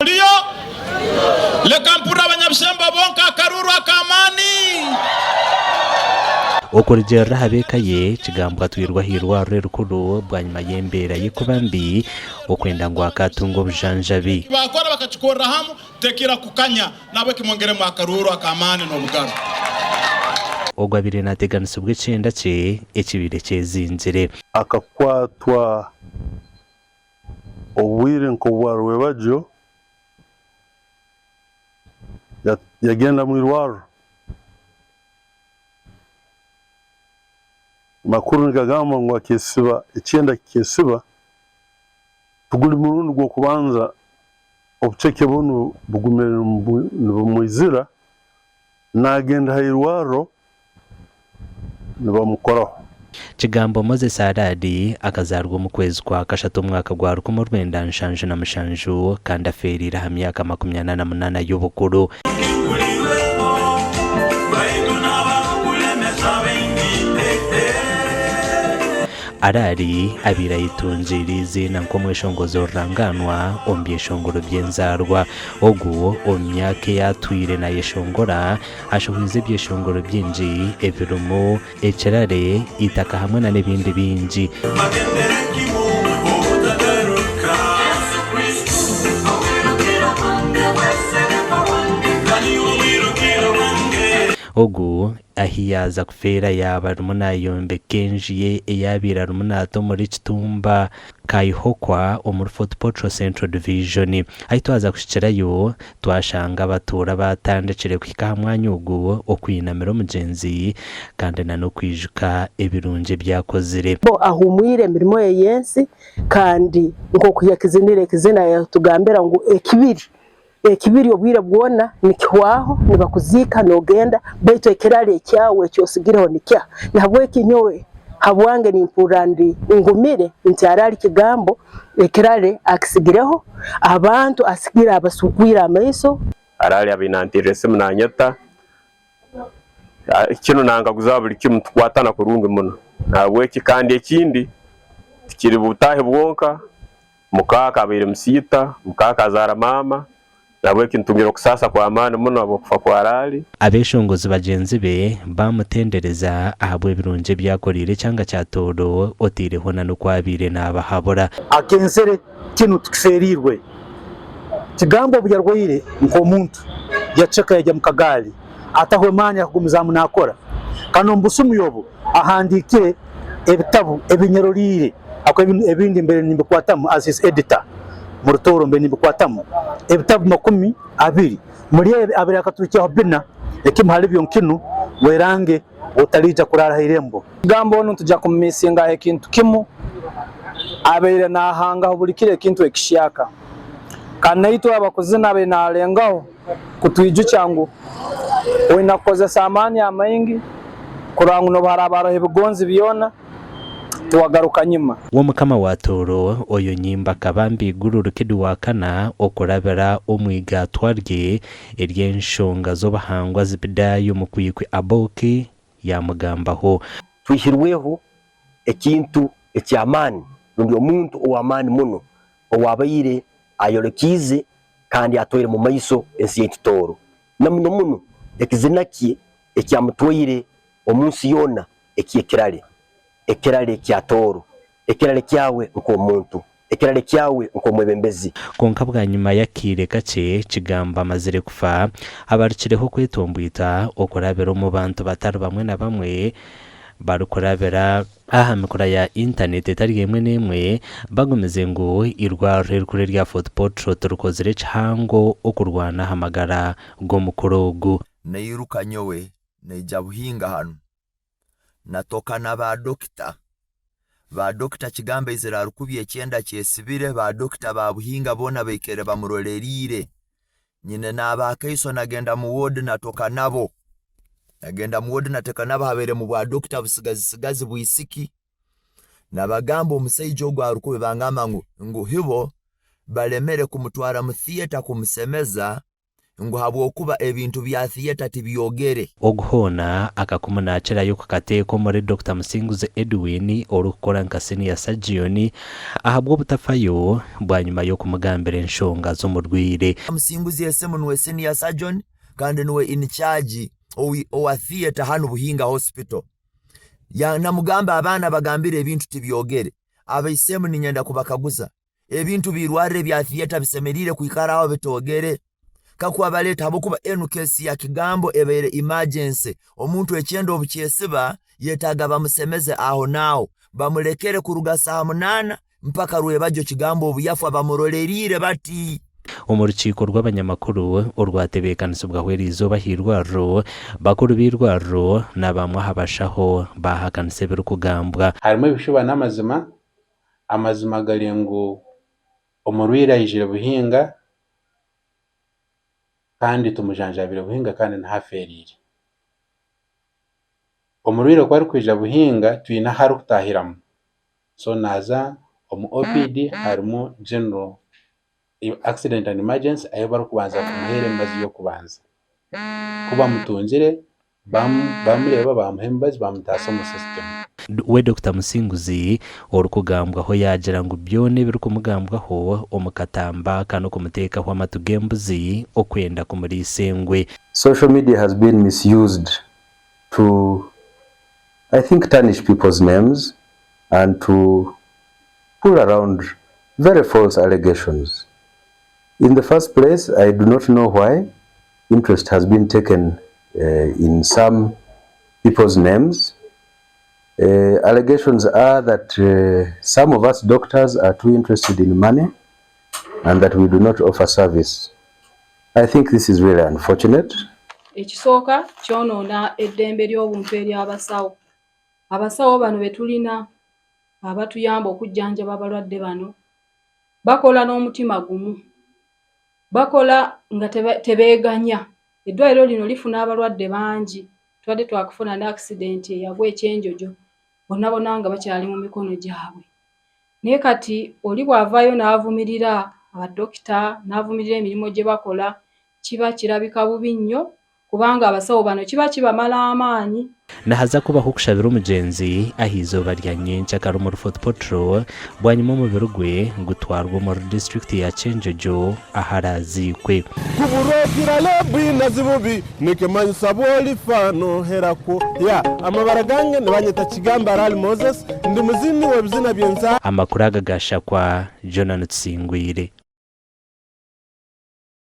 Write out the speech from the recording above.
Muriyo? Leka mpurire abanyabishemba bonka akaruuru ak'amaani. Okurugiirira aha b'eka ye, Kigambwa atwirwe aha irwariro erikuru bwanyima y'embeera ye kuba mbi okwenda ngu akaatunga obujanjabi. Baakora bakakikorera hamu, tekira kukanya, nahabweki mwongeremu akaruuru ak'amaani n'obugaro. Ogwo abaire naateganisibwa ekyenda kye ekibaire kyezingire. Akakwatwa Obwire nk'obwa rwebagyo, yagenda omu irwarro. Amakuru nigagamba ngu akesiba ekyenda kikesiba, tiguri murundi gw'okubanza obuceke bunu bugumire nibumwizira, Naagenda aha irwariro nibamukoraho. Kigambo Moses Aradi akazaarwa omu kwezi kwa kashatu omwaka gwa 1977 kandi afeereire aha myaka 48 y'obukuru. Araari abaire ayetungiire eiziina nk'omweshongozi orurangaanwa omu byeshongoro by'enzaarwa. Ogu omu myaka ei atwire naayeshongora, ashohoize ebyeshongoro bingi ebirimu, Ekirare, Eitaka hamwe na n'ebindi bingi. Ogu ahi yaaza kufeera yaaba arimu naayombeka enju ye ei abaire arimu naata omuri Kitumba Kaihokwa omuri Fort Portal Central Division. Ahi twaza kuhikirayo, twashanga abatuura baatandikire kuhika aha mwanya ogu okwinamira omugyenzi kandi na n'okwijuka ebirungi ebi akozire. Bo ahumwire emirimo ye y'ensi, kandi nk'oku yakizinire ekizina yatugambira ngu ekibiri ekibiri obwire bwona nikihwaho nibakuziika nogenda baitu ekirara ekyawe ekyosigireho nikyaha. Nahabweki nyowe habwange nimpurra ndi ngumire nti arali kigambo ekirare akisigireho abantu asigire abasukwire amaiso. Arali abaire nanterera esimu nanyeta, kinu nankaguza buli kimu tukwatana kurungi muno nahabweki kandi ekindi tikiri butaahi bwonka. Mukaaka abaire musiita, mukaaka azaara maama, nahabweki ntungire okusaasa kw'amaani muno habw'okufa kwa Raali. Abeeshongozi bagyenzi be baamutendereza ahabw'ebirungi ebi akoreire ekyanga kya Tooro otaireho na n'oku abaire naabahabura. Agenzere kinu tukifeeriirwe. Kigambo obu yarwaire nk'omuntu, yaceka yagya mu kagaali, atahwe maani akagumizaamu naakora. Kandi omu busumi obu ahandiikire ebitabu ebi nyeroliire. Ahabw'okuba ebindi mbaire nimbikwatamu as his editor mu Rutooro mbaire nimbikwatamu ebitabu 20 muri ebi abaire akaturukyaho bina ekimu hali byo nkinu werange otaliija kuraara ha irembo. Kugamba onu nituja kumumisingaho ekintu kimu, abaire nahangaho buli kiro ekintu ekihyaka. Kandi naitwe abakuzina abaire nalengaho kutwijukya ngu oina kukozesa amaani amaingi kurora ngu nobu haraba haroho ebigonzi byona, tiwagaruka nyima. W'Omukama wa Tooro, Oyo Nyimba Kabambi Iguru Rukidi wa Kana okurabira omu igaatwa rye ery'enshonga z'obuhangwa Zibidaayo Mukwikwi Aboki yaamugambaho. Twihirweho ekintu eky'amaani rundi omuntu ow'amaani muno ow'abaire ayolekiize kandi atwaire mu maiso ensi yaitu Tooro, na muno muno ekizina kye ekyamutwaire omu nsi yoona eky'ekirare, ekirare kya Tooro, ekirare kyawe nk'omuntu, ekirare kyawe nk'omwebembezi. Kwonka bwanyima y'akaire kakye Kigambo amazire kufa, habarukireho okwetombwita okurabira omu bantu batari bamwe na bamwe barikurabira aha mikura ya intaneti etari emwe n'emwe bagumize ngu eirwariro erikuru erya Fort Portal tirikozire kihango okurwana aha magara g'omukuru ogu. Nairuka nyowe naija Buhinga hanu. Natoka na ba dokita. Ba dokita Kigambo aizire arikubya ekyenda kyesibire, ba dokita ba Buhinga boona baikaire bamuroreriire. Nyine n'aba Kaiso nagenda mu ward natoka nabo. Nagenda mu ward natoka nabo habaire mu bwa dokita busigazi sigazi bwisiki. Nabagamba omusaija ogu arikubi bangamba ngu ngu hibo balemere kumutwara mu theatre kumusemeza. ngu habwokuba ebintu bya theatre tibyogere. Ogu hoona akakumu naakirayo kukateeka omuri Dokita Musinguzi Edwin orikukora nka Senior Surgeon ahabw'obutafayo bwanyima y'okumugambira enshonga z'omurwaire. Musinguzi esimu nuwe Senior Surgeon kandi nuwe in charge owa theatre hanu Buhinga Hospital. Namugamba abaana bagambire ebintu tibyogere. Abaisemu ninyenda kubakaguza Ebintu biirwariro ebya theatre bisemeriire kwikara aho bitoogere? Kakuba baleeta habwokuba enu case ya Kigambo ebaire emergency, omuntu ekyenda obukyesiba yetaaga bamusemeze aho naaho, bamulekere kuruga saaha munaana mpaka rwebagyo Kigambo obuyafwa bamuroleriire bati. Omu rukiiko rw'abanyamakuru orwatebeekanisibwaho eriizooba aha irwariro, bakuru b'eirwariro na bamwe aha bashaho baahakanisa ebirikugambwa. Harimu ebishuba n'amazima. Amazima gari ngu omurwaire aijire Buhinga kandi tumujanjabire Buhinga kandi niho afeereire. Omurwaire ku arikwija Buhinga twine ahu arikutaahiramu. So naaza omu OPD harimu general accident and emergency ahu barikubanza kumuheera emibazi y'okubanza. Ku bamutungire Baamureeba baamuha emibazi baamutaasa omu system. We Dokita Musinguzi orikugambwaho yaagira ngu byona ebirikumugambwaho omu katamba aka n'okumuteekaho amatu g'embuzi okwenda kumuriisa engwe. Social media has been misused to I think tarnish people's names and to pull around very false allegations. In the first place I do not know why interest has been taken in some people's names. Allegations are that some of us doctors are too interested in money and that we do not offer service. I think this is really unfortunate. Ekisooka kyonoona eddembe ly'obuntu ery'abasawo. Abasawo bano be tulina abatuyamba okujjanjaba abalwadde bano bakola n'omutima gumu. Bakola nga tebeeganya. Eddwaliro lino lifuna abalwadde bangi. Tubadde twakafuna ne akisidenti eyagwa e Kyenjojo bonna bonna nga bakyali mu mikono gyabwe. Naye kati oli bw'avaayo n'avumirira badokita, n'avumirira emirimu gye bakola, kiba kirabika bubi nnyo kubanga abasawo bano kiba kibamala amaanyi. Nihaza kubaho okushabira omugyenzi aha izooba rya nyenkyakara omuri Fort Portal bwanyima omubiri gwe gutwarwe omuri disiturikiti ya Kyenjojo aharaaziikwe. Kuburokirale bwinazi bubi nikimanyisa bwolifa noherakwo yeah amabara gange nibanyeta Kigamba Arali Moses ndi muzini webizina byenza. Amakuru aga gashakwa Jonan Tusingwire.